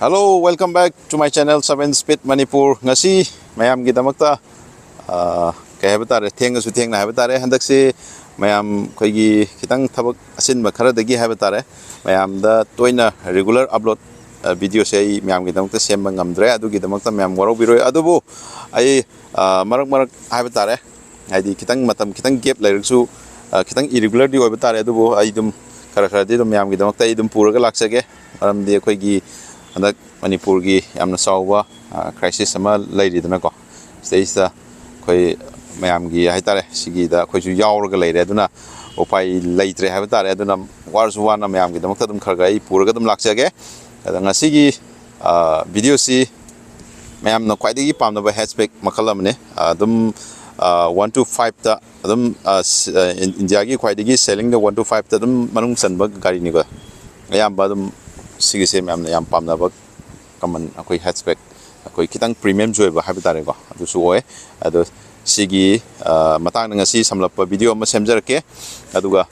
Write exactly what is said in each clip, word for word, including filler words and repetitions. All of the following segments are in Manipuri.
Hello, welcome back to my channel, Seven Speed Manipur. ꯉꯁꯤ ꯃꯌꯥꯝꯒꯤꯗꯃꯛꯇ, ꯑ, ꯀꯩ ꯍꯥꯏꯕ ꯇꯥꯔꯦ, ꯊꯦꯡꯉꯁꯨ ꯊꯦꯡꯅ ꯍꯥꯏꯕ ꯇꯥꯔꯦ, ꯍꯟꯗꯛꯁꯤ ꯃꯌꯥꯝ ꯑꯩꯈꯣꯏꯒꯤ ꯈꯤꯇꯪ ꯊꯕꯛ ꯑꯆꯤꯟꯕ ꯈꯔꯗꯒꯤ ꯍꯥꯏꯕ ꯇꯥꯔꯦ, ꯃꯌꯥꯝꯗ ꯇꯣꯏꯅ regular upload, ꯑ, videoꯁꯦ ꯑꯩ ꯃꯌꯥꯝꯒꯤꯗꯃꯛꯇ ꯁꯦꯝꯕ ꯉꯝꯗ꯭ꯔꯦ꯫ ꯑꯗꯨꯒꯤꯗꯃꯛꯇ ꯃꯌꯥꯝ ꯋꯥꯔꯧꯕꯤꯔꯣꯏ꯫ ꯑꯗꯨꯕꯨ ꯑꯩ, ꯑ, ꯃꯔꯛ ꯃꯔꯛ ꯍꯥꯏꯕ ꯇꯥꯔꯦ, ꯍꯥꯏꯗꯤ ꯈꯤꯇꯪ ꯃꯇꯝ ꯈꯤꯇꯪ gap ꯂꯩꯔꯒꯁꯨ, ꯑ, ꯈꯤꯇꯪ irregularꯗꯤ ꯑꯣꯏꯕ ꯇꯥꯔꯦ, ꯑꯗꯨꯕꯨ ꯑꯩ ꯑꯗꯨꯝ ꯈꯔ ꯈꯔꯗꯤ ꯑꯗꯨꯝ ꯃꯌꯥꯝꯒꯤꯗꯃꯛꯇ ꯑꯩ ꯑꯗꯨꯝ ꯄꯨꯔꯒ ꯂꯥꯛꯆꯒꯦ꯫ ꯃꯔꯝꯗꯤ ꯑꯩꯈꯣꯏꯒꯤ ꯍꯟꯗꯛ ꯃꯅꯤꯄꯨꯔꯒꯤ ꯌꯥꯝꯅ ꯆꯥꯎꯕ, ꯑ, crisis ꯑꯃ ꯂꯩꯔꯤꯗꯅꯀꯣ, ꯁꯤꯗꯩꯁꯤꯗ ꯑꯩꯈꯣꯏ ꯃꯌꯥꯝꯒꯤ ꯍꯥꯏ ꯇꯥꯔꯦ, ꯁꯤꯒꯤꯗ ꯑꯩꯈꯣꯏꯁꯨ ꯌꯥꯎꯔꯒ ꯂꯩꯔꯦ꯫ ꯑꯗꯨꯅ ꯎꯄꯥꯏ ꯂꯩꯇ꯭ꯔꯦ ꯍꯥꯏꯕ ꯇꯥꯔꯦ꯫ ꯑꯗꯨꯅ ꯋꯥꯔꯁꯨ ꯋꯥꯅ ꯃꯌꯥꯝꯒꯤꯗꯃꯛꯇ ꯑꯗꯨꯝ ꯈꯔ ꯈꯔ ꯑꯩ ꯄꯨꯔꯒ ꯑꯗꯨꯝ ꯂꯥꯛꯆꯒꯦ꯫ ꯑꯗ ꯉꯁꯤꯒꯤ, ꯑ, videoꯁꯤ ꯃꯌꯥꯝꯅ ꯈ꯭ꯋꯥꯏꯗꯒꯤ ꯄꯥꯝꯅꯕ hatchback ꯃꯈꯜ ꯑꯃꯅꯤ꯫ ꯑꯗꯨꯝ, ꯑ, one to fiveꯇ ꯑꯗꯨꯝ, ꯑ, ꯁ-, ꯑ, ꯏꯟ-, ꯏꯟꯗꯤꯌꯥꯒꯤ ꯈ꯭ꯋꯥꯏꯗꯒꯤ sellingꯗ one to fiveꯇ ꯑꯗꯨꯝ ꯃꯅꯨꯡ ꯆꯟꯕ ꯒꯥꯔꯤꯅꯤꯀꯣ꯫ ꯑꯌꯥꯝꯕ ꯑꯗꯨꯝ ꯁꯤꯒꯤꯁꯦ ꯃꯌꯥꯝꯅ ꯌꯥꯝ ꯄꯥꯝꯅꯕ common ꯑꯩꯈꯣꯏ hatchback, ꯑꯩꯈꯣꯏ ꯈꯤꯇꯪ premiumꯁꯨ ꯑꯣꯏꯕ ꯍꯥꯏꯕ ꯇꯥꯔꯦꯀꯣ, ꯑꯗꯨꯁꯨ ꯑꯣꯏ꯫ ꯑꯗꯣ ꯁꯤꯒꯤ, ꯑ, ꯃꯇꯥꯡꯗ ꯉꯁꯤ ꯁꯝꯂꯞꯄ video ꯑꯃ ꯁꯦꯝꯖꯔꯛꯀꯦ꯫ ꯑꯗꯨꯒ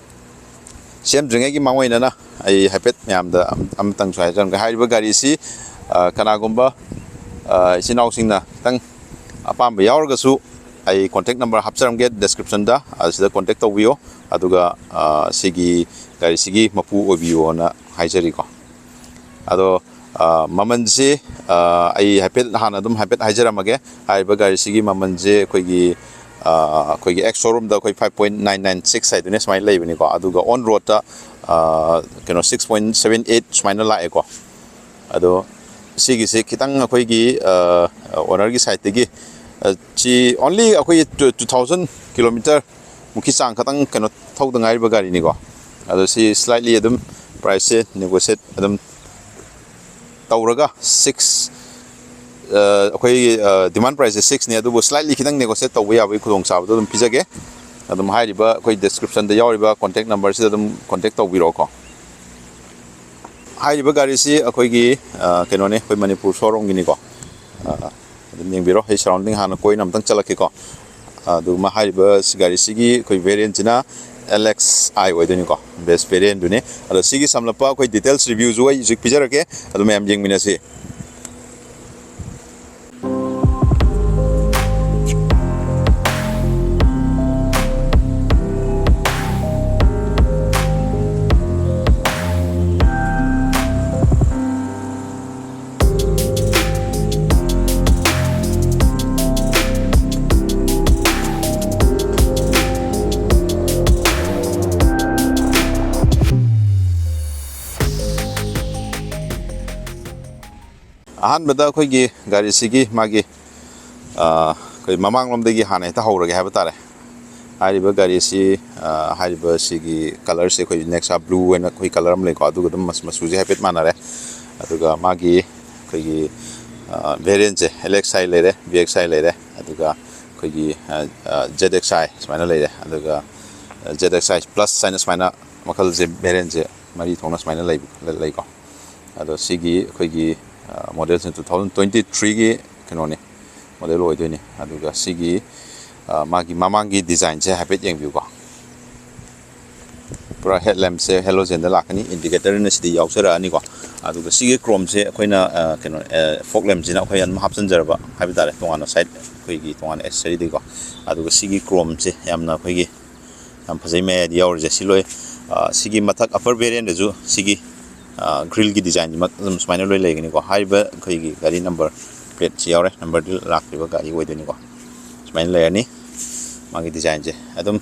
ꯁꯦꯝꯗ꯭ꯔꯤꯉꯩꯒꯤ ꯃꯥꯡꯑꯣꯏꯅꯅ ꯑꯩ ꯍꯥꯏꯐꯦꯠ ꯃꯌꯥꯝꯗ ꯑꯝ-, ꯑꯃꯇꯪꯁꯨ ꯍꯥꯏꯖꯔꯝꯒꯦ꯫ ꯍꯥꯏꯔꯤꯕ ꯒꯥꯔꯤꯁꯤ, ꯑ, ꯀꯅꯥꯒꯨꯝꯕ, ꯑ, ꯏꯆꯤꯟ ꯏꯅꯥꯎꯁꯤꯡꯅ ꯈꯤꯇꯪ ꯑꯄꯥꯝꯕ ꯌꯥꯎꯔꯒꯁꯨ ꯑꯩ contact number ꯍꯥꯞꯆꯔꯝꯒꯦ descriptionꯗ, ꯑꯁꯤꯗ contact ꯇꯧꯕꯤꯌꯣ꯫ ꯑꯗꯨꯒ, ꯑ, ꯁꯤꯒꯤ ꯒꯥꯔꯤꯁꯤꯒꯤ ꯃꯄꯨ ꯑꯣꯏꯕꯤꯌꯣꯅ ꯍꯥꯏꯖꯔꯤꯀꯣ꯫ ꯑꯗꯣ, ꯑ, ꯃꯃꯜꯁꯤ, ꯑ, ꯑꯩ ꯍꯥꯏꯐꯦꯠ ꯍꯥꯟꯅ ꯑꯗꯨꯝ ꯍꯥꯏꯐꯦꯠ ꯍꯥꯏꯖꯔꯝꯃꯒꯦ꯫ ꯍꯥꯏꯔꯤꯕ ꯒꯥꯔꯤꯁꯤꯒꯤ ꯃꯃꯜꯁꯦ ꯑꯩꯈꯣꯏꯒꯤ, ꯑ, ꯑꯩꯈꯣꯏꯒꯤ ex showroomꯗ ꯑꯩꯈꯣꯏ five point nine nine six ꯍꯥꯏꯗꯨꯅ ꯁꯨꯃꯥꯏꯅ ꯂꯩꯕꯅꯤꯀꯣ꯫ ꯑꯗꯨꯒ on roadꯇ, ꯑ, ꯀꯩꯅꯣ, six point seven eight ꯁꯨꯃꯥꯏꯅ ꯂꯥꯛꯑꯦꯀꯣ꯫ ꯑꯗꯣ ꯁꯤꯒꯤꯁꯦ ꯈꯤꯇꯪ ꯑꯩꯈꯣꯏꯒꯤ, ꯑ, ownerꯒꯤ sideꯇꯒꯤ, ꯑ, ꯁꯤ only ꯑꯩꯈꯣꯏꯒꯤ two, two thousand kilometer ꯃꯨꯛꯀꯤ ꯆꯥꯡ ꯈꯛꯇꯪ ꯀꯩꯅꯣ ꯊꯧꯗ ꯉꯥꯏꯔꯤꯕ ꯒꯥꯔꯤꯅꯤꯀꯣ꯫ ꯑꯗꯣ ꯁꯤ slightly ꯑꯗꯨꯝ priceꯁꯦ negotiate ꯑꯗꯨꯝ ꯇꯧꯔꯒ six, ꯑ, ꯑꯩꯈꯣꯏ, ꯑ, demand priceꯁꯦ sixꯅꯤ, ꯑꯗꯨꯕꯨ slightly ꯈꯤꯇꯪ negotiate ꯇꯧꯕ ꯌꯥꯕꯒꯤ ꯈꯨꯗꯣꯡꯆꯥꯕꯗꯣ ꯑꯗꯨꯝ ꯄꯤꯖꯒꯦ꯫ ꯑꯗꯨꯝ ꯍꯥꯏꯔꯤꯕ ꯑꯩꯈꯣꯏ descriptionꯗ ꯌꯥꯎꯔꯤꯕ contact numberꯁꯤꯗ ꯑꯗꯨꯝ contact ꯇꯧꯕꯤꯔꯛꯑꯣꯀꯣ꯫ ꯍꯥꯏꯔꯤꯕ ꯒꯥꯔꯤꯁꯤ ꯑꯩꯈꯣꯏꯒꯤ, ꯑ, ꯀꯩꯅꯣꯅꯦ, ꯑꯩꯈꯣꯏ ꯃꯅꯤꯄꯨꯔ showroomꯒꯤꯅꯤꯀꯣ꯫ ꯑ, ꯑꯗꯨꯝ ꯌꯦꯡꯕꯤꯔꯣ, ꯑꯩ surrounding ꯍꯥꯟꯅ ꯀꯣꯏꯅ ꯑꯝꯇꯪ ꯆꯠꯂꯛꯀꯦꯀꯣ꯫ ꯑꯗꯨꯒ ꯍꯥꯏꯔꯤꯕ ꯁꯤ ꯒꯥꯔꯤꯁꯤꯒꯤ ꯑꯩꯈꯣꯏ variantꯁꯤꯅ ꯑꯦꯜ ꯑꯦꯛꯁ ꯑꯥꯏ ꯑꯣꯏꯗꯣꯏꯅꯤꯀꯣ, ꯕꯦꯁ ꯚꯦꯔꯤꯌꯦꯟꯗꯨꯅꯤ꯫ ꯑꯗꯣ ꯁꯤꯒꯤ ꯁꯝꯂꯞꯄ ꯑꯩꯈꯣꯏ ꯗꯤꯇꯦꯜꯁ ꯔꯤꯚ꯭ꯌꯨꯁꯨ ꯑꯩ ꯍꯧꯖꯤꯛ ꯄꯤꯖꯔꯛꯀꯦ, ꯑꯗꯨ ꯃꯌꯥꯝ ꯌꯦꯡꯃꯤꯟꯅꯁꯤ꯫ ꯑꯍꯥꯟꯕꯗ ꯑꯩꯈꯣꯏꯒꯤ ꯒꯥꯔꯤꯁꯤꯒꯤ ꯃꯥꯒꯤ, ꯑ, ꯑꯩꯈꯣꯏ ꯃꯃꯥꯡꯂꯣꯝꯗꯒꯤ ꯍꯥꯟꯅ ꯍꯦꯛꯇ ꯍꯧꯔꯒꯦ ꯍꯥꯏꯕ ꯇꯥꯔꯦ꯫ ꯍꯥꯏꯔꯤꯕ ꯒꯥꯔꯤꯁꯤ, ꯑ, ꯍꯥꯏꯔꯤꯕ ꯁꯤꯒꯤ ꯀꯂꯔꯁꯦ ꯑꯩꯈꯣꯏ Nexa blue ꯍꯥꯏꯅ ꯑꯩꯈꯣꯏ ꯀꯂꯔ ꯑꯃ ꯂꯩꯀꯣ, ꯑꯗꯨꯒ ꯑꯗꯨꯝ ꯃꯆꯨ-, ꯃꯆꯨꯁꯦ ꯍꯥꯏꯐꯦꯠ ꯃꯥꯟꯅꯔꯦ꯫ ꯑꯗꯨꯒ ꯃꯥꯒꯤ ꯑꯩꯈꯣꯏꯒꯤ, ꯑ, ꯚꯦꯔꯤꯌꯦꯟꯁꯦ ꯑꯦꯜ ꯑꯦꯛꯁ ꯑꯥꯏ ꯂꯩꯔꯦ, ꯚꯤ ꯑꯦꯛꯁ ꯑꯥꯏ ꯂꯩꯔꯦ, ꯑꯗꯨꯒ ꯑꯩꯈꯣꯏꯒꯤ, ꯑ, ꯑ, ꯖꯦꯠ ꯑꯦꯛꯁ ꯑꯥꯏ ꯁꯨꯃꯥꯏꯅ ꯂꯩꯔꯦ꯫ ꯑꯗꯨꯒ, ꯑ, ꯖꯦꯠ ꯑꯦꯛꯁ ꯑꯥꯏ ꯄ꯭ꯂꯁ ꯍꯥꯏꯅ ꯁꯨꯃꯥꯏꯅ ꯃꯈꯜꯁꯦ, ꯚꯦꯔꯤꯌꯦꯟꯁꯦ ꯃꯔꯤ ꯊꯣꯛꯅ ꯁꯨꯃꯥꯏꯅ ꯂꯩꯕ, ꯂꯩꯀꯣ꯫ ꯑꯗꯣ ꯁꯤꯒꯤ ꯑꯩꯈꯣꯏꯒꯤ, ꯑ, ꯃꯣꯗꯦꯜꯁꯤꯅ two thousand twenty three ꯒꯤ ꯀꯩꯅꯣꯅꯤ, ꯃꯣꯗꯦꯜ ꯑꯣꯏꯗꯣꯏꯅꯤ꯫ ꯑꯗꯨꯒ ꯁꯤꯒꯤ, ꯑ, ꯃꯥꯒꯤ ꯃꯃꯥꯡꯒꯤ ꯗꯤꯖꯥꯏꯟꯁꯦ ꯍꯥꯏꯐꯦꯠ ꯌꯦꯡꯕꯤꯌꯨꯀꯣ꯫ ꯄꯨꯔꯥ ꯍꯦꯠ ꯂꯦꯝꯞꯁꯦ ꯍꯦꯂꯣꯖꯦꯟꯗ ꯂꯥꯛꯀꯅꯤ, ꯏꯟꯗꯤꯀꯦꯇꯔꯅ ꯁꯤꯗꯤ ꯌꯥꯎꯖꯔꯛꯑꯅꯤꯀꯣ꯫ ꯑꯗꯨꯒ ꯁꯤꯒꯤ ꯀ꯭ꯔꯣꯝꯁꯦ ꯑꯩꯈꯣꯏꯅ, ꯑ, ꯀꯩꯅꯣ, ꯑ, ꯐꯣꯛ ꯂꯦꯝꯞꯁꯤꯅ ꯑꯩꯈꯣꯏ ꯑꯗꯨꯝ ꯍꯥꯞꯆꯤꯟꯖꯔꯕ ꯍꯥꯏꯕ ꯇꯥꯔꯦ, ꯇꯣꯉꯥꯟꯅ ꯁꯥꯏꯠ ꯑꯩꯈꯣꯏꯒꯤ ꯇꯣꯉꯥꯟꯅ ꯑꯦꯛꯁꯦꯁꯔꯤꯗꯒꯤꯀꯣ꯫ ꯑꯗꯨꯒ ꯁꯤꯒꯤ ꯀ꯭ꯔꯣꯝꯁꯦ ꯌꯥꯝꯅ ꯑꯩꯈꯣꯏꯒꯤ ꯌꯥꯝ ꯐꯖꯩ ꯃꯌꯥꯏꯗ ꯌꯥꯎꯔꯤꯁꯦ꯫ ꯁꯤ ꯂꯣꯏ, ꯑ, ꯁꯤꯒꯤ ꯃꯊꯛ ꯑꯞꯄꯔ ꯚꯦꯔꯤꯌꯦꯟꯗꯁꯨ ꯁꯤꯒꯤ, ꯑ, ꯒ꯭ꯔꯤꯜꯒꯤ ꯗꯤꯖꯥꯏꯟꯁꯤꯃꯛ ꯑꯗꯨꯝ ꯁꯨꯃꯥꯏꯅ ꯂꯣꯏ ꯂꯩꯒꯅꯤꯀꯣ꯫ ꯍꯥꯏꯔꯤꯕ ꯑꯩꯈꯣꯏꯒꯤ ꯒꯥꯔꯤ ꯅꯝꯕꯔ ꯄ꯭ꯂꯦꯠꯁꯤ ꯌꯥꯎꯔꯦ, ꯅꯝꯕꯔꯗꯤ ꯂꯥꯛꯇ꯭ꯔꯤꯕ ꯒꯥꯔꯤ ꯑꯣꯏꯗꯣꯏꯅꯤꯀꯣ꯫ ꯁꯨꯃꯥꯏꯅ ꯂꯩꯔꯅꯤ ꯃꯥꯒꯤ ꯗꯤꯖꯥꯏꯟꯁꯦ꯫ ꯑꯗꯨꯝ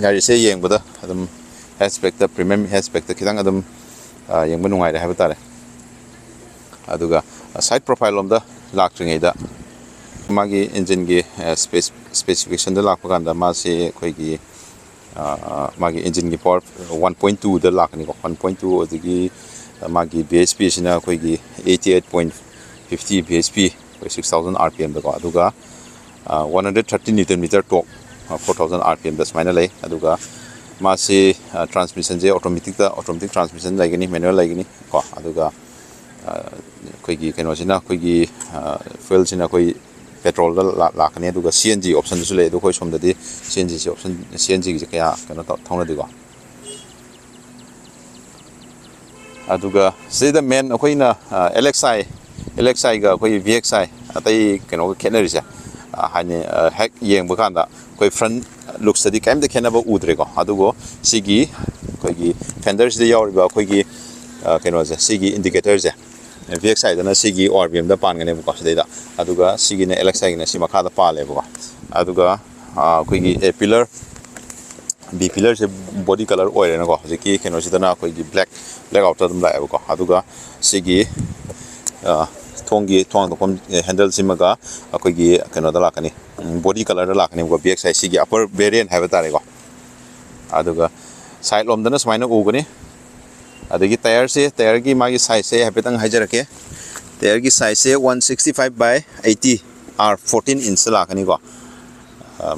ꯒꯥꯔꯤꯁꯦ ꯌꯦꯡꯕꯗ ꯑꯗꯨꯝ ꯍꯦꯠꯆꯕꯦꯛꯇ, ꯄ꯭ꯔꯤꯃꯤꯌꯝ ꯍꯦꯠꯆꯕꯦꯛꯇ ꯈꯤꯇꯪ ꯑꯗꯨꯝ, ꯑ, ꯌꯦꯡꯕ ꯅꯨꯡꯉꯥꯏꯔꯦ ꯍꯥꯏꯕ ꯇꯥꯔꯦ꯫ ꯑꯗꯨꯒ ꯁꯥꯏꯠ ꯄ꯭ꯔꯣꯐꯥꯏꯜ ꯂꯣꯝꯗ ꯂꯥꯛꯇ꯭ꯔꯤꯉꯩꯗ ꯃꯥꯒꯤ ꯏꯟꯖꯤꯟꯒꯤ, ꯑ, ꯁ꯭ꯄꯦꯁ-, ꯁ꯭ꯄꯦꯁꯤꯐꯤꯀꯦꯁꯟꯗ ꯂꯥꯛꯄ ꯀꯥꯟꯗ ꯃꯥꯁꯤ ꯑꯩꯈꯣꯏꯒꯤ, ꯑ, ꯃꯥꯒꯤ ꯏꯟꯖꯤꯟꯒꯤ ꯄꯋꯥꯔ one point two ꯗ ꯂꯥꯛꯀꯅꯤꯀꯣ, one point two꯫ ꯑꯗꯒꯤ ꯃꯥꯒꯤ ꯕꯤ ꯑꯦꯁ ꯄꯤꯁꯤꯅ ꯑꯩꯈꯣꯏꯒꯤ eighty eight point fifty B S P, ꯑꯩꯈꯣꯏ six thousand R P M ꯗꯀꯣ꯫ ꯑꯗꯨꯒ, ꯑ, one hundred thirty newton meter torque, ꯑ, four thousand R P M ꯗ ꯁꯨꯃꯥꯏꯅ ꯂꯩ꯫ ꯑꯗꯨꯒ ꯃꯥꯁꯤ, ꯑ, ꯇ꯭ꯔꯥꯟꯁꯃꯤꯁꯟꯁꯦ ꯑꯣꯇꯣꯃꯦꯇꯤꯛꯇ, ꯑꯣꯇꯣꯃꯦꯇꯤꯛ ꯇ꯭ꯔꯥꯟꯁꯃꯤꯁꯟ ꯂꯩꯒꯅꯤ, ꯃꯦꯅꯨꯋꯦꯜ ꯂꯩꯒꯅꯤ ꯀꯣ꯫ ꯑꯗꯨꯒ, ꯑ, ꯑꯩꯈꯣꯏꯒꯤ ꯀꯩꯅꯣꯁꯤꯅ, ꯑꯩꯈꯣꯏꯒꯤ, ꯑ, ꯐ꯭ꯌꯨꯋꯦꯜꯁꯤꯅ ꯑꯩꯈꯣꯏ ꯄꯦꯇ꯭ꯔꯣꯜꯗ ꯂꯥꯛꯀꯅꯤ꯫ ꯑꯗꯨꯒ ꯁꯤ ꯑꯦꯟ ꯖꯤ ꯑꯣꯞꯁꯟꯗꯁꯨ ꯂꯩ꯫ ꯑꯗꯣ ꯑꯩꯈꯣꯏ ꯁꯣꯝꯗꯗꯤ ꯁꯤ ꯑꯦꯟ ꯖꯤꯁꯦ ꯑꯣꯞꯁꯟ, ꯁꯤ ꯑꯦꯟ ꯖꯤꯒꯤꯁꯦ ꯀꯌꯥ ꯀꯩꯅꯣ ꯇꯧ ꯊꯧꯅꯗꯦꯀꯣ꯫ ꯑꯗꯨꯒ ꯁꯤꯗꯩꯗ ꯃꯦꯟ ꯑꯩꯈꯣꯏꯅ L X I, L X ꯑꯥꯏꯒ ꯑꯩꯈꯣꯏꯒꯤ ꯚꯤ ꯑꯦꯛꯁ ꯑꯥꯏ ꯑꯇꯩ ꯀꯩꯅꯣꯒ ꯈꯦꯠꯅꯔꯤꯁꯦ, ꯍꯥꯏꯅꯤ, ꯍꯦꯛ ꯌꯦꯡꯕ ꯀꯥꯟꯗ ꯑꯩꯈꯣꯏ ꯐ꯭ꯔꯟ ꯂꯨꯛꯁꯇꯗꯤ ꯀꯩꯝꯇ ꯈꯦꯠꯅꯕ ꯎꯗ꯭ꯔꯦꯀꯣ꯫ ꯑꯗꯨꯕꯨ ꯁꯤꯒꯤ ꯑꯩꯈꯣꯏꯒꯤ ꯐꯦꯟꯗꯔꯁꯤꯗ ꯌꯥꯎꯔꯤꯕ ꯑꯩꯈꯣꯏꯒꯤ ꯀꯩꯅꯣꯁꯦ, ꯁꯤꯒꯤ ꯏꯟꯗꯤꯀꯦꯇꯔꯁꯦ, ꯚꯤ ꯑꯦꯛꯁ ꯑꯥꯏꯗꯅ ꯁꯤꯒꯤ ꯑꯣ ꯑꯥꯔ ꯕꯤ ꯑꯦꯝꯗ ꯄꯥꯟꯒꯅꯦꯕꯀꯣ ꯁꯤꯗꯩꯗ, ꯑꯗꯨꯒ ꯁꯤꯒꯤꯅ ꯑꯦꯜ ꯑꯦꯛꯁ ꯑꯥꯏꯒꯤꯅ ꯁꯤ ꯃꯈꯥꯗ ꯄꯥꯜꯂꯦꯕꯀꯣ꯫ ꯑꯗꯨꯒ ꯑꯩꯈꯣꯏꯒꯤ ꯑꯦ ꯄꯤꯂꯔ, ꯕꯤ ꯄꯤꯂꯔꯁꯦ ꯕꯣꯗꯤ ꯀꯂꯔ ꯑꯣꯏꯔꯦꯅꯀꯣ꯫ ꯍꯧꯖꯤꯛꯀꯤ ꯀꯩꯅꯣꯁꯤꯗꯅ ꯑꯩꯈꯣꯏꯒꯤ ꯕ꯭ꯂꯦꯛ, ꯕ꯭ꯂꯦꯛ ꯑꯥꯎꯠꯇ ꯑꯗꯨꯝ ꯂꯥꯛꯑꯦꯕꯀꯣ꯫ ꯑꯗꯨꯒ ꯁꯤꯒꯤ ꯊꯣꯡꯒꯤ, ꯊꯣꯡ ꯍꯥꯡꯗꯣꯛꯐꯝ ꯍꯦꯟꯗꯜꯁꯤꯃꯒ ꯑꯩꯈꯣꯏꯒꯤ ꯀꯩꯅꯣꯗ ꯂꯥꯛꯀꯅꯤ, ꯕꯣꯗꯤ ꯀꯂꯔꯗ ꯂꯥꯛꯀꯅꯦꯕꯀꯣ꯫ ꯚꯤ ꯑꯦꯛꯁ ꯑꯥꯏ ꯁꯤꯒꯤ ꯑꯄꯔ ꯚꯦꯔꯤꯌꯟ ꯍꯥꯏꯕ ꯇꯥꯔꯦꯀꯣ꯫ ꯑꯗꯨꯒ ꯁꯥꯏꯠ ꯂꯣꯝꯗꯅ ꯁꯨꯃꯥꯏꯅ ꯎꯒꯅꯤ꯫ ꯑꯗꯒꯤ ꯇꯥꯌꯔꯁꯦ, ꯇꯥꯌꯔꯒꯤ ꯃꯥꯒꯤ ꯁꯥꯏꯖꯁꯦ ꯍꯥꯏꯐꯦꯠꯇꯪ ꯍꯥꯏꯖꯔꯛꯀꯦ꯫ ꯇꯥꯌꯔꯒꯤ ꯁꯥꯏꯖꯁꯦ one sixty five by eighty, R fourteen inch ꯂꯥꯛꯀꯅꯤꯀꯣ꯫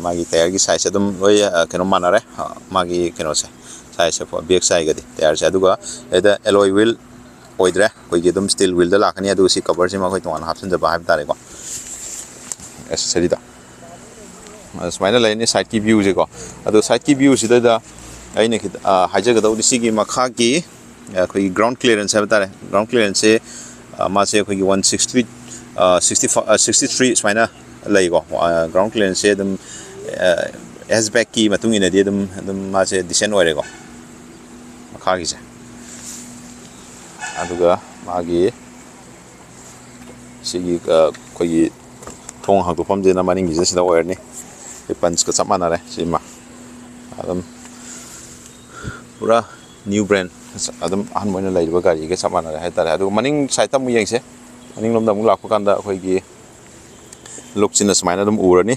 ꯃꯥꯒꯤ ꯇꯥꯌꯔꯒꯤ ꯁꯥꯏꯖꯁꯦ ꯑꯗꯨꯝ ꯂꯣꯏ ꯀꯩꯅꯣ ꯃꯥꯟꯅꯔꯦ꯫ ꯃꯥꯒꯤ ꯀꯩꯅꯣꯁꯦ, ꯁꯥꯏꯖꯁꯦ ꯕꯤ ꯑꯦꯛꯁ ꯑꯥꯏꯒꯗꯤ ꯇꯥꯌꯔꯁꯦ꯫ ꯑꯗꯨꯒ ꯁꯤꯗ ꯑꯦꯂꯣꯏ ꯋꯤꯜ ꯑꯣꯏꯗ꯭ꯔꯦ, ꯑꯩꯈꯣꯏꯒꯤ ꯑꯗꯨꯝ ꯁ꯭ꯇꯤꯜ ꯋꯤꯜꯗ ꯂꯥꯛꯀꯅꯤ꯫ ꯑꯗꯨꯒ ꯁꯤ ꯀꯕꯔꯁꯤꯃ ꯑꯩꯈꯣꯏ ꯇꯣꯉꯥꯟꯅ ꯍꯥꯞꯆꯤꯟꯖꯕ ꯍꯥꯏꯕ ꯇꯥꯔꯦꯀꯣ, ꯑꯦꯁꯦꯁꯔꯤꯗ꯫ ꯁꯨꯃꯥꯏꯅ ꯂꯩꯔꯅꯤ ꯁꯥꯏꯠꯀꯤ ꯚ꯭ꯌꯨꯁꯦꯀꯣ꯫ ꯑꯗꯣ ꯁꯥꯏꯠꯀꯤ ꯚ꯭ꯌꯨꯁꯤꯗꯩꯗ ꯑꯩꯅ ꯈꯤꯇ ꯍꯥꯏꯖꯒꯗꯧꯗꯤ ꯁꯤꯒꯤ ꯃꯈꯥꯒꯤ ꯑꯩꯈꯣꯏꯒꯤ ꯒ꯭ꯔꯥꯎꯟ ꯀ꯭ꯂꯤꯌꯔꯦꯟꯁ ꯍꯥꯏꯕ ꯇꯥꯔꯦ꯫ ꯒ꯭ꯔꯥꯎꯟ ꯀ꯭ꯂꯤꯌꯔꯦꯟꯁꯁꯦ ꯃꯥꯁꯦ ꯑꯩꯈꯣꯏꯒꯤ one sixty, sixty five, sixty three ꯁꯨꯃꯥꯏꯅ ꯂꯩꯀꯣ꯫ ꯒ꯭ꯔꯥꯎꯟ ꯀ꯭ꯂꯤꯌꯔꯦꯟꯁꯁꯦ ꯑꯗꯨꯝ ꯍꯦꯆꯕꯦꯛꯀꯤ ꯃꯇꯨꯡ ꯏꯟꯅꯗꯤ ꯑꯗꯨꯝ, ꯑꯗꯨꯝ ꯃꯥꯁꯦ ꯗꯤꯁꯦꯟ ꯑꯣꯏꯔꯦꯀꯣ ꯃꯈꯥꯒꯤꯁꯦ꯫ ꯑꯗꯨꯒ ꯃꯥꯒꯤ ꯁꯤꯒꯤ ꯑꯩꯈꯣꯏꯒꯤ ꯊꯣꯡ ꯍꯥꯡꯗꯣꯛꯐꯝꯁꯤꯅ ꯃꯅꯤꯡꯒꯤꯁꯦ ꯁꯤꯗ ꯑꯣꯏꯔꯅꯤ꯫ ꯁꯤ ꯄꯟꯁꯀ ꯆꯞ ꯃꯥꯟꯅꯔꯦ ꯁꯤꯃ꯫ ꯑꯗꯨꯝ ꯄꯨꯔꯥ ꯅ꯭ꯌꯨ ꯕ꯭ꯔꯦꯟ, ꯑꯗꯨꯝ ꯑꯍꯟꯕ ꯑꯣꯏꯅ ꯂꯩꯔꯤꯕ ꯒꯥꯔꯤꯒ ꯆꯞ ꯃꯥꯟꯅꯔꯦ ꯍꯥꯏꯇꯥꯔꯦ꯫ ꯑꯗꯨꯒ ꯃꯅꯤꯡ ꯁꯥꯏꯠꯇ ꯑꯃꯨꯛ ꯌꯦꯡꯁꯦ꯫ ꯃꯅꯤꯡꯂꯣꯝꯗ ꯑꯃꯨꯛ ꯂꯥꯛꯄ ꯀꯥꯟꯗ ꯑꯩꯈꯣꯏꯒꯤ ꯂꯨꯛꯁꯤꯅ ꯁꯨꯃꯥꯏꯅ ꯑꯗꯨꯝ ꯎꯔꯅꯤ꯫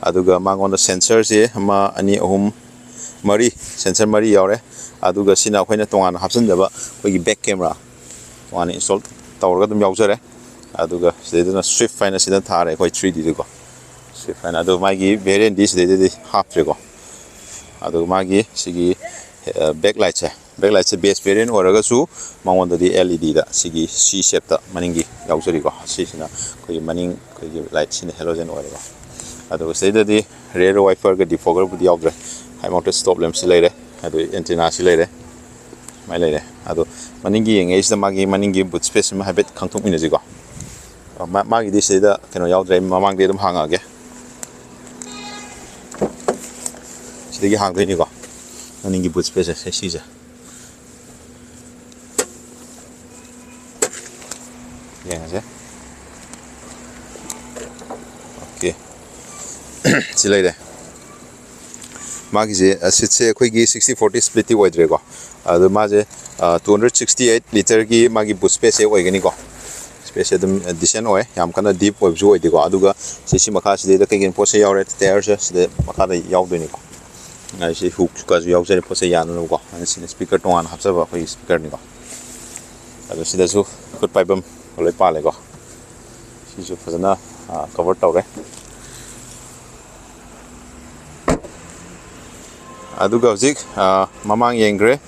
ꯑꯗꯨꯒ ꯃꯉꯣꯟꯗ ꯁꯦꯟꯁꯔꯁꯦ ꯑꯃ, ꯑꯅꯤ, ꯑꯍꯨꯝ, ꯃꯔꯤ, ꯁꯦꯟꯁꯔ ꯃꯔꯤ ꯌꯥꯎꯔꯦ꯫ ꯑꯗꯨꯒ ꯁꯤꯅ ꯑꯩꯈꯣꯏꯅ ꯇꯣꯉꯥꯟꯅ ꯍꯥꯞꯆꯤꯟꯖꯕ ꯑꯩꯈꯣꯏꯒꯤ ꯕꯦꯛ ꯀꯦꯃꯦꯔꯥ ꯇꯣꯉꯥꯟꯅ ꯏꯟꯁꯇꯣꯜ ꯇꯧꯔꯒ ꯑꯗꯨꯝ ꯌꯥꯎꯖꯔꯦ꯫ ꯑꯗꯨꯒ ꯁꯤꯗꯩꯗꯅ ꯁ꯭ꯋꯤꯐ ꯍꯥꯏꯅ ꯁꯤꯗ ꯊꯥꯔꯦ ꯑꯩꯈꯣꯏ ꯊ꯭ꯔꯤ ꯗꯤꯗꯀꯣ꯫ ꯁ꯭ꯋꯤꯐ ꯍꯥꯏꯅ꯫ ꯑꯗꯣ ꯃꯥꯒꯤ ꯚꯦꯔꯤꯌꯟꯗꯤ ꯁꯤꯗꯩꯗꯗꯤ ꯍꯥꯞꯇ꯭ꯔꯦꯀꯣ꯫ ꯑꯗꯨꯒ ꯃꯥꯒꯤ ꯁꯤꯒꯤ ꯕꯦꯛ ꯂꯥꯏꯠꯁꯦ, Back lightꯁꯦ base variant ꯑꯣꯏꯔꯒꯁꯨ ꯃꯉꯣꯟꯗꯗꯤ L E D ꯗ ꯁꯤꯒꯤ C shapeꯇ ꯃꯅꯤꯡꯒꯤ ꯌꯥꯎꯖꯔꯤꯀꯣ꯫ ꯁꯤꯁꯤꯅ ꯑꯩꯈꯣꯏꯒꯤ ꯃꯅꯤꯡ ꯑꯩꯈꯣꯏꯒꯤ lightꯁꯤꯅ halogen ꯑꯣꯏꯔꯦꯀꯣ꯫ ꯑꯗꯨꯒ ꯁꯤꯗꯩꯗꯗꯤ rear wiperꯒ defoggerꯕꯨꯗꯤ ꯌꯥꯎꯗ꯭ꯔꯦ꯫ High mounted stop lampꯁꯤ ꯂꯩꯔꯦ, ꯑꯗꯨ antennaꯁꯤ ꯂꯩꯔꯦ, ꯁꯨꯃꯥꯏꯅ ꯂꯩꯔꯦ꯫ ꯑꯗꯣ ꯃꯅꯤꯡꯒꯤ ꯌꯦꯡꯉꯛꯏꯁꯤꯗ ꯃꯥꯒꯤ ꯃꯅꯤꯡꯒꯤ boot spaceꯁꯤꯃ ꯍꯥꯏꯐꯦꯠ ꯈꯪꯊꯣꯛꯃꯤꯟꯅꯁꯤꯀꯣ꯫ ꯃꯥ-, ꯃꯥꯒꯤꯗꯤ ꯁꯤꯗ ꯀꯩꯅꯣ ꯌꯥꯎꯗ꯭ꯔꯦ, ꯑꯩ ꯃꯃꯥꯡꯗꯒꯤ ꯑꯗꯨꯝ ꯍꯥꯡꯉꯛꯑꯒꯦ꯫ ꯁꯤꯗꯒꯤ ꯍꯥꯡꯗꯣꯏꯅꯤꯀꯣ, ꯃꯅꯤꯡꯒꯤ boot spaceꯁꯦ ꯁꯤꯁꯦ꯫ ꯌꯦꯡꯉꯁꯦ꯫ Okay꯫ ꯁꯤ ꯂꯩꯔꯦ꯫ ꯃꯥꯒꯤꯁꯦ, ꯑ, seatꯁꯦ ꯑꯩꯈꯣꯏꯒꯤ sixty forty splitꯇꯤ ꯑꯣꯏꯗ꯭ꯔꯦꯀꯣ꯫ ꯑꯗꯣ ꯃꯥꯁꯦ, ꯑ, two hundred sixty eight litreꯒꯤ ꯃꯥꯒꯤ boot spaceꯁꯦ ꯑꯣꯏꯒꯅꯤꯀꯣ꯫ Spaceꯁꯦ ꯑꯗꯨꯝ, ꯑ, decent ꯑꯣꯏ, ꯌꯥꯝ ꯀꯟꯅ deep ꯑꯣꯏꯕꯁꯨ ꯑꯣꯏꯗꯦꯀꯣ꯫ ꯑꯗꯨꯒ ꯁꯤ, ꯁꯤ ꯃꯈꯥꯁꯤꯗꯩꯗ ꯀꯩꯀꯩꯅꯣ ꯄꯣꯠꯁꯦ ꯌꯥꯎꯔꯦ, tyreꯁꯦ ꯁꯤꯗ ꯃꯈꯥꯗ ꯌꯥꯎꯗꯣꯏꯅꯤꯀꯣ꯫ ꯑ, ꯁꯤ hookꯀꯁꯨ ꯌꯥꯎꯖꯔꯦ, ꯄꯣꯠꯁꯦ ꯌꯥꯅꯅꯕꯀꯣ꯫ ꯑꯗ ꯁꯤꯅ speaker ꯇꯣꯉꯥꯟꯅ ꯍꯥꯞꯆꯕ ꯑꯩꯈꯣꯏꯒꯤ speakerꯅꯤꯀꯣ꯫ ꯑꯗꯣ ꯁꯤꯗꯁꯨ ꯈꯨꯠ ꯄꯥꯏꯐꯝ ꯂꯣꯏ ꯄꯥꯜꯂꯦꯀꯣ꯫ ꯁꯤꯁꯨ ꯐꯖꯅ, ꯑ, cover ꯇꯧꯔꯦ꯫ ꯑꯗꯨꯒ ꯍꯧꯖꯤꯛ, ꯑ, ꯃꯃꯥꯡ ꯌꯦꯡꯈ꯭ꯔꯦ,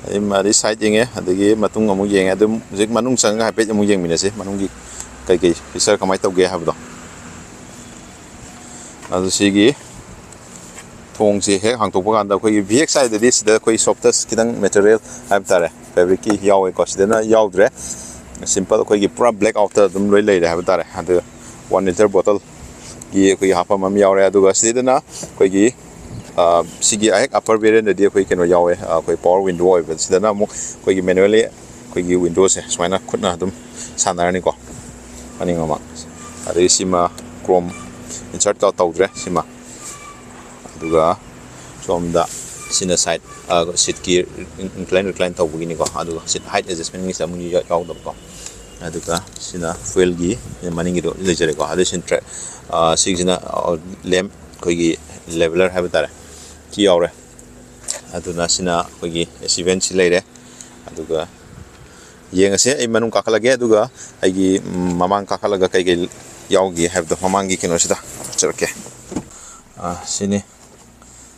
ꯑꯗꯩ, ꯑꯗꯩ side ꯌꯦꯡꯉꯦ, ꯑꯗꯒꯤ ꯃꯇꯨꯡ ꯑꯃꯨꯛ ꯌꯦꯡꯉꯦ꯫ ꯑꯗꯨꯝ ꯍꯧꯖꯤꯛ ꯃꯅꯨꯡ ꯆꯪꯉꯒ ꯍꯥꯏꯐꯦꯠ ꯑꯃꯨꯛ ꯌꯦꯡꯃꯤꯟꯅꯁꯤ, ꯃꯅꯨꯡꯒꯤ ꯀꯩꯀꯩ feature ꯀꯃꯥꯏꯅ ꯇꯧꯒꯦ ꯍꯥꯏꯕꯗꯣ꯫ ꯑꯗꯨ ꯁꯤꯒꯤ ꯊꯣꯡꯁꯤ ꯍꯦꯛ ꯍꯥꯡꯇꯣꯛꯄ ꯀꯥꯟꯗ ꯑꯩꯈꯣꯏꯒꯤ V X Iꯗꯗꯤ ꯁꯤꯗ ꯑꯩꯈꯣꯏ softest ꯈꯤꯇꯪ material ꯍꯥꯏꯕ ꯇꯥꯔꯦ, fabricꯀꯤ ꯌꯥꯎꯋꯦꯀꯣ꯫ ꯁꯤꯗꯅ ꯌꯥꯎꯗ꯭ꯔꯦ, simple ꯑꯩꯈꯣꯏꯒꯤ ꯄꯨꯔꯥ black outꯇ ꯑꯗꯨꯝ ꯂꯣꯏ ꯂꯩꯔꯦ ꯍꯥꯏꯕ ꯇꯥꯔꯦ꯫ ꯑꯗꯨ one litre bottleꯒꯤ ꯑꯩꯈꯣꯏꯒꯤ ꯍꯥꯞꯐꯝ ꯑꯃ ꯌꯥꯎꯔꯦ꯫ ꯑꯗꯨꯒ ꯁꯤꯗꯅ ꯑꯩꯈꯣꯏꯒꯤ, ꯑ, ꯁꯤꯒꯤ ꯑꯍꯦꯛ upper variantꯗꯗꯤ ꯑꯩꯈꯣꯏ ꯀꯩꯅꯣ ꯌꯥꯎꯋꯦ, ꯑ, ꯑꯩꯈꯣꯏ power window ꯑꯣꯏꯕ꯫ ꯁꯤꯗꯅ ꯑꯃꯨꯛ ꯑꯩꯈꯣꯏꯒꯤ manually ꯑꯩꯈꯣꯏꯒꯤ windowꯁꯦ ꯁꯨꯃꯥꯏꯅ ꯈꯨꯠꯅ ꯑꯗꯨꯝ ꯁꯥꯟꯅꯔꯅꯤꯀꯣ, ꯃꯅꯤꯡ ꯃꯃꯥꯡ꯫ ꯑꯗꯒꯤ ꯁꯤꯃ chrome insert ꯇꯧ-, ꯇꯧꯗ꯭ꯔꯦ ꯁꯤꯃ꯫ ꯑꯗꯨꯒ ꯁꯣꯝꯗ ꯁꯤꯅ side, ꯑ, seatꯀꯤ incline recline ꯇꯧꯕꯒꯤꯅꯤꯀꯣ꯫ ꯑꯗꯨꯒ seat height adjustmentꯒꯤꯁꯦ ꯑꯃꯨꯛ ꯌꯥ-, ꯌꯥꯎꯗꯕꯀꯣ꯫ ꯑꯗꯨꯒ ꯁꯤꯅ fuelꯒꯤ ꯃꯅꯤꯡꯒꯤꯗꯣ ꯂꯩꯖꯔꯦꯀꯣ꯫ ꯑꯗꯨ ꯁꯤꯅ tra-, ꯑ, ꯁꯤꯒꯤꯁꯤꯅ, ꯑ, lamp ꯑꯩꯈꯣꯏꯒꯤ leveler ꯍꯥꯏꯕ ꯇꯥꯔꯦ, ꯁꯤ ꯌꯥꯎꯔꯦ꯫ ꯑꯗꯨꯅ ꯁꯤꯅ ꯑꯩꯈꯣꯏꯒꯤ AC ventꯁꯤ ꯂꯩꯔꯦ꯫ ꯑꯗꯨꯒ ꯌꯦꯡꯉꯁꯦ, ꯑꯩ ꯃꯅꯨꯡ ꯀꯥꯈꯠꯂꯒꯦ, ꯑꯗꯨꯒ ꯑꯩꯒꯤ, ꯎꯝ, ꯃꯃꯥꯡ ꯀꯥꯈꯠꯂꯒ ꯀꯩꯀꯩ ꯌꯥꯎꯒꯦ ꯍꯥꯏꯕꯗꯣ ꯃꯃꯥꯡꯒꯤ ꯀꯩꯅꯣꯁꯤꯗ ꯍꯥꯞꯆꯔꯛꯀꯦ꯫ ꯑ, ꯁꯤꯅꯤ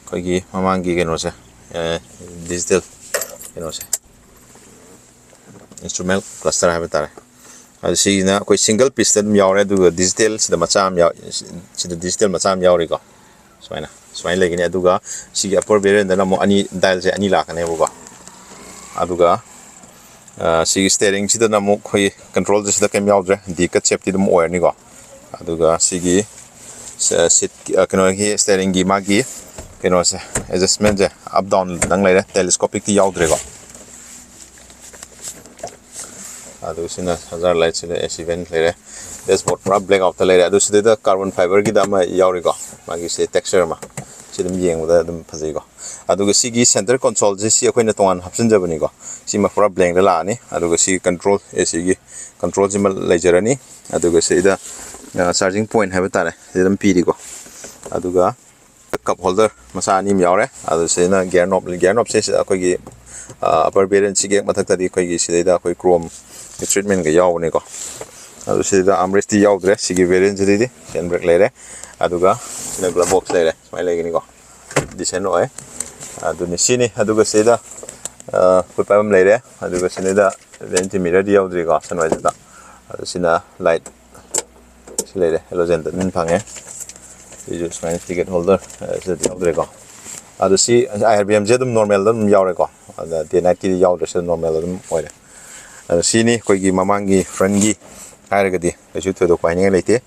ꯑꯩꯈꯣꯏꯒꯤ ꯃꯃꯥꯡꯒꯤ ꯀꯩꯅꯣꯁꯦ, ꯑ, digital ꯀꯩꯅꯣꯁꯦ, instrument cluster ꯍꯥꯏꯕ ꯇꯥꯔꯦ꯫ ꯑꯗꯨ ꯁꯤꯒꯤꯅ ꯑꯩꯈꯣꯏ single piece ꯇ ꯑꯗꯨꯝ ꯌꯥꯎꯔꯦ꯫ ꯑꯗꯨꯒ digital ꯁꯤꯗ ꯃꯆꯥ ꯑꯃ ꯌꯥꯎ-, ꯁꯤꯗ digital ꯃꯆꯥ ꯑꯃ ꯌꯥꯎꯔꯤꯀꯣ꯫ ꯁꯨꯃꯥꯏꯅ ꯁꯨꯃꯥꯏꯅ ꯂꯩꯒꯅꯤ꯫ ꯑꯗꯨꯒ ꯁꯤꯒꯤ upper variant ꯇꯅ ꯑꯃꯨꯛ ꯑꯅꯤ, dial ꯁꯦ ꯑꯅꯤ ꯂꯥꯛꯀꯅꯦꯕꯀꯣ꯫ ꯑꯗꯨꯒ ꯑ, ꯁꯤꯒꯤ steering ꯁꯤꯗꯅ ꯑꯃꯨꯛ ꯑꯩꯈꯣꯏꯒꯤ control ꯁꯦ ꯁꯤꯗ ꯀꯩꯝ ꯌꯥꯎꯗ꯭ꯔꯦ, D cut shape ꯇꯤ ꯑꯗꯨꯝ ꯑꯣꯏꯔꯅꯤꯀꯣ꯫ ꯑꯗꯨꯒ ꯁꯤꯒꯤ seat, ꯑ, ꯀꯩꯅꯣꯒꯤ steering ꯒꯤ ꯃꯥꯒꯤ ꯀꯩꯅꯣꯁꯦ, adjustment ꯁꯦ up down ꯗꯪ ꯂꯩꯔꯦ, telescopic ꯇꯤ ꯌꯥꯎꯗ꯭ꯔꯦꯀꯣ꯫ ꯑꯗꯨ ꯁꯤꯅ hazard light, ꯁꯤꯅ AC vent ꯂꯩꯔꯦ꯫ Dashboard ꯄꯨꯔꯥ black out ꯇ ꯂꯩꯔꯦ꯫ ꯑꯗꯨ ꯁꯤꯗꯩꯗ carbon fiber ꯒꯤꯗ ꯑꯃ ꯌꯥꯎꯔꯤꯀꯣ, ꯃꯥꯒꯤ ꯁꯤ texture ꯑꯃ꯫ ꯁꯤ ꯑꯗꯨꯝ ꯌꯦꯡꯕꯗ ꯑꯗꯨꯝ ꯐꯖꯩꯀꯣ꯫ ꯑꯗꯨꯒ ꯁꯤꯒꯤ center console ꯁꯦ ꯁꯤ ꯑꯩꯈꯣꯏꯅ ꯇꯣꯉꯥꯟꯅ ꯍꯥꯞꯆꯤꯟꯖꯕꯅꯤꯀꯣ꯫ ꯁꯤꯃ ꯄꯨꯔꯥ blank ꯗ ꯂꯥꯛꯑꯅꯤ꯫ ꯑꯗꯨꯒ ꯁꯤꯒꯤ control, AC ꯒꯤ control ꯁꯤꯃ ꯂꯩꯖꯔꯅꯤ꯫ ꯑꯗꯨꯒ ꯁꯤꯗ, ꯑ, charging point ꯍꯥꯏꯕ ꯇꯥꯔꯦ, ꯁꯤꯗ ꯑꯗꯨꯝ ꯄꯤꯔꯤꯀꯣ꯫ ꯑꯗꯨꯒ cup holder ꯃꯆꯥ ꯑꯅꯤ ꯑꯃ ꯌꯥꯎꯔꯦ꯫ ꯑꯗꯨ ꯁꯤꯗꯅ gear knob, gear knob ꯁꯦ ꯁꯤꯗ ꯑꯩꯈꯣꯏꯒꯤ, ꯑ, upper variant ꯁꯤꯒꯤ ꯍꯦꯛ ꯃꯊꯛꯇꯗꯤ ꯑꯩꯈꯣꯏꯒꯤ ꯁꯤꯗꯩꯗ ꯑꯩꯈꯣꯏ chrome treatment ꯒ ꯌꯥꯎꯕꯅꯤꯀꯣ꯫ ꯑꯗꯨ ꯁꯤꯗ armrest ꯇꯤ ꯌꯥꯎꯗ꯭ꯔꯦ꯫ ꯁꯤꯒꯤ variant ꯁꯤꯗꯗꯤ hand brake ꯂꯩꯔꯦ꯫ ꯑꯗꯨꯒ ꯁꯤꯅ glove box ꯂꯩꯔꯦ꯫ ꯁꯨꯃꯥꯏꯅ ꯂꯩꯒꯅꯤꯀꯣ꯫ Decent ꯑꯣꯏ꯫ ꯑꯗꯨꯅꯤ ꯁꯤꯅꯤ꯫ ꯑꯗꯨꯒ ꯁꯤꯗ, ꯑ, foot pipe ꯑꯃ ꯂꯩꯔꯦ꯫ ꯑꯗꯨꯒ ꯁꯤꯗꯩꯗ vanity mirror ꯗꯤ ꯌꯥꯎꯗ꯭ꯔꯤꯀꯣ, sunvisor ꯗ꯫ ꯑꯗꯨ ꯁꯤꯅ light ꯁꯤ ꯂꯩꯔꯦ, halogen ꯗ ꯑꯗꯨꯝ ꯐꯪꯉꯦ꯫ ꯁꯤꯁꯨ ꯁꯨꯃꯥꯏꯅ ticket holder, ꯑ, ꯁꯤꯗꯗꯤ ꯌꯥꯎꯗ꯭ꯔꯦꯀꯣ꯫ ꯑꯗꯣ ꯁꯤ IRBM ꯁꯦ ꯑꯗꯨꯝ normal ꯗ ꯑꯗꯨꯝ ꯌꯥꯎꯔꯦꯀꯣ꯫ ꯑꯗ day night ꯀꯤꯗꯤ ꯌꯥꯎꯗ꯭ꯔꯦ, ꯁꯤꯗ normal ꯑꯗꯨꯝ ꯑꯣꯏꯔꯦ꯫ ꯑꯗꯣ ꯁꯤꯅꯤ ꯑꯩꯈꯣꯏꯒꯤ ꯃꯃꯥꯡꯒꯤ front ꯀꯤ ꯍꯥꯏꯔꯒꯗꯤ ꯀꯩꯁꯨ ꯊꯣꯏꯗꯣꯛꯄ ꯍꯥꯏꯅꯤꯡꯉꯥꯏ ꯂꯩꯇꯦ꯫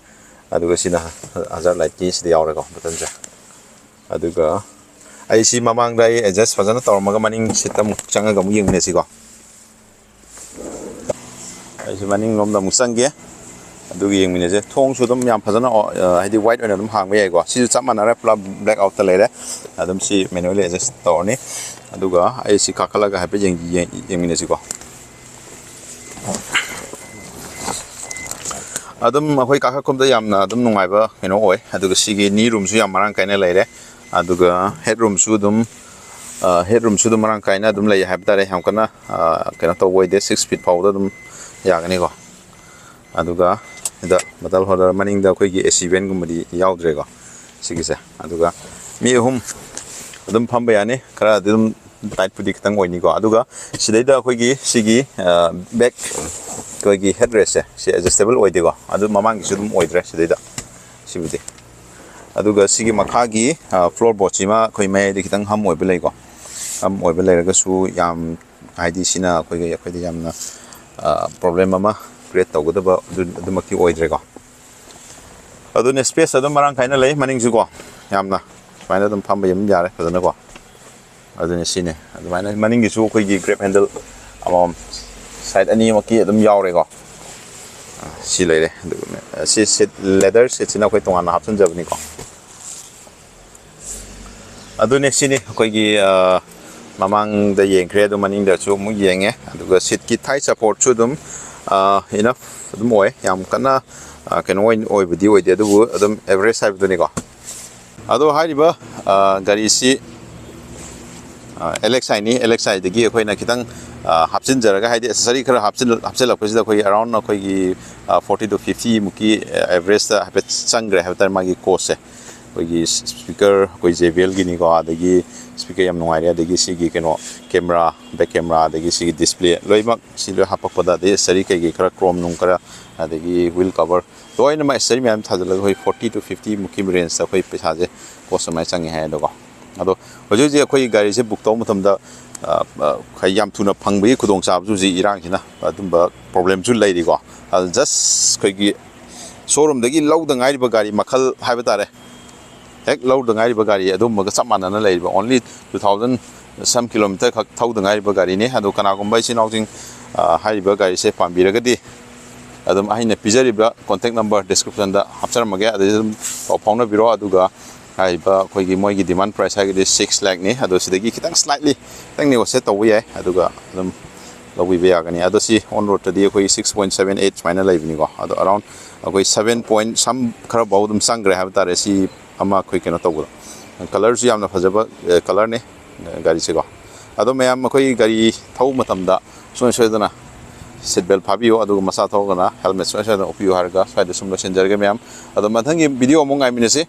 ꯑꯗꯨꯒ ꯁꯤꯅ hazard light ꯀꯤ ꯁꯤꯗ ꯌꯥꯎꯔꯦꯀꯣ, button ꯁꯦ꯫ ꯑꯗꯨꯒ ꯑꯩ ꯁꯤ ꯃꯃꯥꯡꯗ ꯑꯩ adjust ꯐꯖꯅ ꯇꯧꯔꯝꯃꯒ ꯃꯅꯤꯡ seat ꯇ ꯑꯃꯨꯛ ꯆꯪꯉꯒ ꯑꯃꯨꯛ ꯌꯦꯡꯃꯤꯟꯅꯁꯤꯀꯣ꯫ ꯑꯩꯁꯦ ꯃꯅꯤꯡꯂꯣꯝꯗ ꯑꯃꯨꯛ ꯆꯪꯒꯦ꯫ ꯑꯗꯨꯒ ꯌꯦꯡꯃꯤꯟꯅꯁꯦ꯫ ꯊꯣꯡꯁꯨ ꯑꯗꯨꯝ ꯌꯥꯝ ꯐꯖꯅ, ꯑ, ꯍꯥꯏꯗꯤ wide ꯑꯣꯏꯅ ꯑꯗꯨꯝ ꯍꯥꯡꯕ ꯌꯥꯏꯀꯣ꯫ ꯁꯤꯁꯨ ꯆꯞ ꯃꯥꯟꯅꯔꯦ, ꯄꯨꯂꯞ black out ꯇ ꯂꯩꯔꯦ꯫ ꯑꯗꯨꯝ ꯁꯤ manually adjust ꯇꯧꯔꯅꯤ꯫ ꯑꯗꯨꯒ ꯑꯩ ꯁꯤ ꯀꯥꯈꯠꯂꯒ ꯍꯥꯏꯐꯦꯠ ꯌꯦꯡ-, ꯌꯦꯡ-, ꯌꯦꯡꯃꯤꯟꯅꯁꯤꯀꯣ꯫ ꯑꯗꯨꯝ ꯑꯩꯈꯣꯏ ꯀꯥꯈꯠ ꯀꯨꯝꯗ ꯌꯥꯝꯅ ꯑꯗꯨꯝ ꯅꯨꯡꯉꯥꯏꯕ ꯀꯩꯅꯣ ꯑꯣꯏ꯫ ꯑꯗꯨꯒ ꯁꯤꯒꯤ knee room ꯁꯨ ꯌꯥꯝ ꯃꯔꯥꯡ ꯀꯥꯏꯅ ꯂꯩꯔꯦ꯫ ꯑꯗꯨꯒ head room ꯁꯨ ꯑꯗꯨꯝ, ꯑ, head room ꯁꯨ ꯑꯗꯨꯝ ꯃꯔꯥꯡ ꯀꯥꯏꯅ ꯑꯗꯨꯝ ꯂꯩ ꯍꯥꯏꯕ ꯇꯥꯔꯦ꯫ ꯌꯥꯝ ꯀꯟꯅ, ꯑ, ꯀꯩꯅꯣ ꯇꯧꯕ ꯑꯣꯏꯗꯦ, six feet ꯐꯥꯎꯕꯗ ꯑꯗꯨꯝ ꯌꯥꯒꯅꯤꯀꯣ꯫ ꯑꯗꯨꯒ ꯁꯤꯗ bottle holder, ꯃꯅꯤꯡꯗ ꯑꯩꯈꯣꯏꯒꯤ AC vent ꯀꯨꯝꯕꯗꯤ ꯌꯥꯎꯗ꯭ꯔꯦꯀꯣ ꯁꯤꯒꯤꯁꯦ꯫ ꯑꯗꯨꯒ ꯃꯤ ꯑꯍꯨꯝ ꯑꯗꯨꯝ ꯐꯝꯕ ꯌꯥꯅꯤ꯫ ꯈꯔꯗꯤ ꯑꯗꯨꯝ ꯇꯥꯏꯠꯄꯨꯗꯤ ꯈꯤꯇꯪ ꯑꯣꯏꯅꯤꯀꯣ꯫ ꯑꯗꯨꯒ ꯁꯤꯗꯩꯗ ꯑꯩꯈꯣꯏꯒꯤ ꯁꯤꯒꯤ ꯕꯦꯛ ꯑꯩꯈꯣꯏꯒꯤ ꯍꯦꯠ ꯔꯦꯁꯁꯦ, ꯁꯤ ꯑꯦꯗꯖꯁꯇꯦꯕꯜ ꯑꯣꯏꯗꯦꯀꯣ꯫ ꯑꯗꯨ ꯃꯃꯥꯡꯒꯤꯁꯨ ꯑꯗꯨꯝ ꯑꯣꯏꯗ꯭ꯔꯦ ꯁꯤꯗꯩꯗ, ꯁꯤꯕꯨꯗꯤ꯫ ꯑꯗꯨꯒ ꯁꯤꯒꯤ ꯃꯈꯥꯒꯤ ꯐ꯭ꯂꯣꯔ ꯕꯣꯔꯗꯁꯤꯃ ꯑꯩꯈꯣꯏ ꯃꯌꯥꯏꯗ ꯈꯤꯇꯪ ꯍꯝ ꯑꯣꯏꯕ ꯂꯩꯀꯣ꯫ ꯍꯝ ꯑꯣꯏꯕ ꯂꯩꯔꯒꯁꯨ ꯌꯥꯝ, ꯍꯥꯏꯗꯤ ꯁꯤꯅ ꯑꯩꯈꯣꯏꯒꯤ, ꯑꯩꯈꯣꯏꯗ ꯌꯥꯝꯅ ꯄ꯭ꯔꯣꯕ꯭ꯂꯦꯝ ꯑꯃ ꯀ꯭ꯔꯤꯌꯦꯠ ꯇꯧꯒꯗꯕ ꯑꯗꯨ, ꯑꯗꯨꯃꯛꯇꯤ ꯑꯣꯏꯗ꯭ꯔꯦꯀꯣ꯫ ꯑꯗꯨꯅ ꯁ꯭ꯄꯦꯁ ꯑꯗꯨꯝ ꯃꯔꯥꯡ ꯀꯥꯏꯅ ꯂꯩ ꯃꯅꯤꯡꯁꯨꯀꯣ꯫ ꯌꯥꯝꯅ ꯁꯨꯃꯥꯏꯅ ꯑꯗꯨꯝ ꯐꯝꯕ ꯑꯗꯨꯝ ꯌꯥꯔꯦ ꯐꯖꯅꯀꯣ꯫ ꯑꯗꯨꯅ ꯁꯤꯅꯤ꯫ ꯑꯗꯨꯃꯥꯏꯅ ꯃꯅꯤꯡꯒꯤꯁꯨ ꯑꯩꯈꯣꯏꯒꯤ ꯒ꯭ꯔꯦꯞ ꯍꯦꯟꯗꯜ ꯑꯃꯃꯝ, ꯁꯥꯏꯠ ꯑꯅꯤꯃꯛꯀꯤ ꯑꯗꯨꯝ ꯌꯥꯎꯔꯦꯀꯣ꯫ ꯑ, ꯁꯤ ꯂꯩꯔꯦ꯫ ꯑꯗꯨꯒ ꯁꯤ ꯁꯤꯠ, ꯂꯦꯗꯔ ꯁꯤꯠꯁꯤꯅ ꯑꯩꯈꯣꯏ ꯇꯣꯉꯥꯟꯅ ꯍꯥꯞꯆꯤꯟꯖꯕꯅꯤꯀꯣ꯫ ꯑꯗꯨꯅꯦ, ꯁꯤꯅꯤ ꯑꯩꯈꯣꯏꯒꯤ, ꯑ, ꯃꯃꯥꯡꯗ ꯌꯦꯡꯈ꯭ꯔꯦ, ꯑꯗꯨ ꯃꯅꯤꯡꯗꯁꯨ ꯑꯃꯨꯛ ꯌꯦꯡꯉꯦ꯫ ꯑꯗꯨꯒ ꯁꯤꯠꯀꯤ ꯊꯥꯏ ꯁꯄꯣꯔꯠꯁꯨ ꯑꯗꯨꯝ, ꯑ, ꯏꯅꯐ ꯑꯗꯨꯝ ꯑꯣꯏ꯫ ꯌꯥꯝ ꯀꯟꯅ, ꯑ, ꯀꯩꯅꯣ ꯑꯣꯏ-, ꯑꯣꯏꯕꯗꯤ ꯑꯣꯏꯗꯦ, ꯑꯗꯨꯕꯨ ꯑꯗꯨꯝ ꯑꯦꯚꯔꯦꯖ ꯍꯥꯏꯕꯗꯨꯅꯤꯀꯣ꯫ ꯑꯗꯣ ꯍꯥꯏꯔꯤꯕ, ꯑ, ꯒꯥꯔꯤꯁꯤ, ꯑ, LXI ꯅꯤ꯫ LXI ꯗꯒꯤ ꯑꯩꯈꯣꯏꯅ ꯈꯤꯇꯪ, ꯑ, ꯍꯥꯞꯆꯤꯟꯖꯔꯒ, ꯍꯥꯏꯗꯤ ꯑꯦꯁꯦꯁꯔꯤ ꯈꯔ ꯍꯥꯞꯆꯤꯜ-, ꯍꯥꯞꯆꯤꯜꯂꯛꯄꯁꯤꯗ ꯑꯩꯈꯣꯏꯒꯤ ꯑꯔꯥꯎꯟ ꯑꯩꯈꯣꯏꯒꯤ, ꯑ, forty to fifty ꯃꯨꯛꯀꯤ ꯑꯦꯚꯔꯦꯖꯇ ꯍꯥꯏꯐꯦꯠ ꯆꯪꯈ꯭ꯔꯦ ꯍꯥꯏꯕ ꯇꯥꯔꯦ ꯃꯥꯒꯤ ꯀꯣꯁꯁꯦ꯫ ꯑꯩꯈꯣꯏꯒꯤ ꯁ꯭ꯄꯤꯀꯔ, ꯑꯩꯈꯣꯏ JBL ꯒꯤꯅꯤꯀꯣ, ꯑꯗꯒꯤ ꯁ꯭ꯄꯤꯀꯔ ꯌꯥꯝ ꯅꯨꯡꯉꯥꯏꯔꯦ, ꯑꯗꯒꯤ ꯁꯤꯒꯤ ꯀꯩꯅꯣ ꯀꯦꯃꯦꯔꯥ, ꯕꯦꯛ ꯀꯦꯃꯦꯔꯥ, ꯑꯗꯒꯤ ꯁꯤꯒꯤ ꯗꯤꯁꯄ꯭ꯂꯦ, ꯂꯣꯏꯅꯃꯛ ꯁꯤ ꯂꯣꯏ ꯍꯥꯞꯄꯛꯄꯗ, ꯑꯗꯩ ꯑꯦꯁꯦꯁꯔꯤ ꯀꯩꯀꯩ ꯈꯔ, ꯀ꯭ꯔꯣꯝ ꯅꯨꯡ ꯈꯔ, ꯑꯗꯒꯤ ꯋꯤꯜ ꯀꯚꯔ, ꯂꯣꯏꯅꯃꯛ ꯑꯦꯁꯦꯁꯔꯤ ꯃꯌꯥꯝ ꯊꯥꯖꯤꯜꯂꯒ ꯑꯩꯈꯣꯏ forty to fifty ꯃꯨꯛꯀꯤ ꯔꯦꯟꯖꯇ ꯑꯩꯈꯣꯏ ꯄꯩꯁꯥꯁꯦ, ꯀꯣꯁ ꯑꯗꯨꯃꯥꯏꯅ ꯆꯪꯉꯦ ꯍꯥꯏ ꯑꯗꯣꯀꯣ꯫ ꯑꯗꯣ ꯍꯧꯖꯤꯛ ꯍꯧꯖꯤꯛ ꯑꯩꯈꯣꯏ ꯒꯥꯔꯤꯁꯦ ꯕꯨꯛ ꯇꯧꯕ ꯃꯇꯝꯗ, ꯑ, ꯑ, ꯌꯥꯝ ꯊꯨꯅ ꯐꯪꯕꯒꯤ ꯈꯨꯗꯣꯡꯆꯥꯕꯁꯨ ꯍꯧꯖꯤꯛ ꯏꯔꯥꯡꯁꯤꯅ ꯑꯗꯨꯝꯕ ꯄ꯭ꯔꯣꯕ꯭ꯂꯦꯝꯁꯨ ꯂꯩꯔꯤꯀꯣ꯫ ꯑꯗꯣ ꯖꯁ ꯑꯩꯈꯣꯏꯒꯤ ꯁꯣꯔꯨꯝꯗꯒꯤ ꯂꯧꯗ ꯉꯥꯏꯔꯤꯕ ꯒꯥꯔꯤ ꯃꯈꯜ ꯍꯥꯏꯕ ꯇꯥꯔꯦ, ꯍꯦꯛ ꯂꯧꯗ ꯉꯥꯏꯔꯤꯕ ꯒꯥꯔꯤ ꯑꯗꯨꯝꯕꯒ ꯆꯞ ꯃꯥꯟꯅꯅ ꯂꯩꯔꯤꯕ, only two thousand some kilometer ꯈꯛ ꯊꯧꯗ ꯉꯥꯏꯔꯤꯕ ꯒꯥꯔꯤꯅꯤ꯫ ꯑꯗꯣ ꯀꯅꯥꯒꯨꯝꯕ ꯏꯆꯤꯟ ꯏꯅꯥꯎꯁꯤꯡ, ꯑ, ꯍꯥꯏꯔꯤꯕ ꯒꯥꯔꯤꯁꯦ ꯄꯥꯝꯕꯤꯔꯒꯗꯤ, ꯑꯗꯨꯝ ꯑꯩꯅ ꯄꯤꯖꯔꯤꯕ contact number description ꯗ ꯍꯥꯞꯆꯔꯝꯃꯒꯦ, ꯑꯗꯨꯗ ꯑꯗꯨꯝ ꯄꯥꯎ ꯐꯥꯎꯅꯕꯤꯔꯣ꯫ ꯑꯗꯨꯒ ꯍꯥꯏꯔꯤꯕ ꯑꯩꯈꯣꯏꯒꯤ ꯃꯣꯏꯒꯤ demand price ꯍꯥꯏꯔꯒꯗꯤ six lakh ꯅꯤ꯫ ꯑꯗꯣ ꯁꯤꯗꯒꯤ ꯈꯤꯇꯪ slightly, ꯈꯤꯇꯪ negotiate ꯇꯧꯕ ꯌꯥꯏ, ꯑꯗꯨꯒ ꯑꯗꯨꯝ ꯂꯧꯕꯤꯕ ꯌꯥꯒꯅꯤ꯫ ꯑꯗꯣ ꯁꯤ on road ꯇꯗꯤ ꯑꯩꯈꯣꯏ six point seven eight ꯁꯨꯃꯥꯏꯅ ꯂꯩꯕꯅꯤꯀꯣ꯫ ꯑꯗꯣ around ꯑꯩꯈꯣꯏ seven point some ꯈꯔ ꯐꯥꯎ ꯑꯗꯨꯝ ꯆꯪꯈ꯭ꯔꯦ ꯍꯥꯏꯕ ꯇꯥꯔꯦ꯫ ꯁꯤ ꯑꯃ ꯑꯩꯈꯣꯏ ꯀꯩꯅꯣ ꯇꯧꯕꯗꯣ, ꯀꯂꯔꯁꯨ ꯌꯥꯝꯅ ꯐꯖꯕ, ꯑ, ꯀꯂꯔꯅꯤ, ꯑ, ꯒꯥꯔꯤꯁꯦꯀꯣ꯫ ꯑꯗꯣ ꯃꯌꯥꯝ ꯑꯩꯈꯣꯏ ꯒꯥꯔꯤ ꯊꯧꯕ ꯃꯇꯝꯗ ꯁꯨꯡꯁꯣꯏ ꯁꯣꯏꯗꯅ ꯁꯤꯠ ꯕꯦꯜ ꯐꯥꯕꯤꯌꯨ, ꯑꯗꯨꯒ ꯃꯆꯥ ꯊꯧꯔꯒꯅ ꯍꯦꯜꯃꯦꯠ ꯁꯨꯡꯁꯣꯏ ꯁꯣꯏꯗꯅ ꯎꯞꯄꯤꯌꯨ ꯍꯥꯏꯔꯒ ꯁ꯭ꯋꯥꯏꯗ ꯁꯨꯝ ꯂꯣꯏꯁꯤꯟꯖꯔꯒꯦ ꯃꯌꯥꯝ꯫ ꯑꯗꯣ ꯃꯊꯪꯒꯤ ꯚꯤꯗꯤꯑꯣ ꯑꯃꯨꯛ ꯉꯥꯏꯃꯤꯟꯅꯁꯤ꯫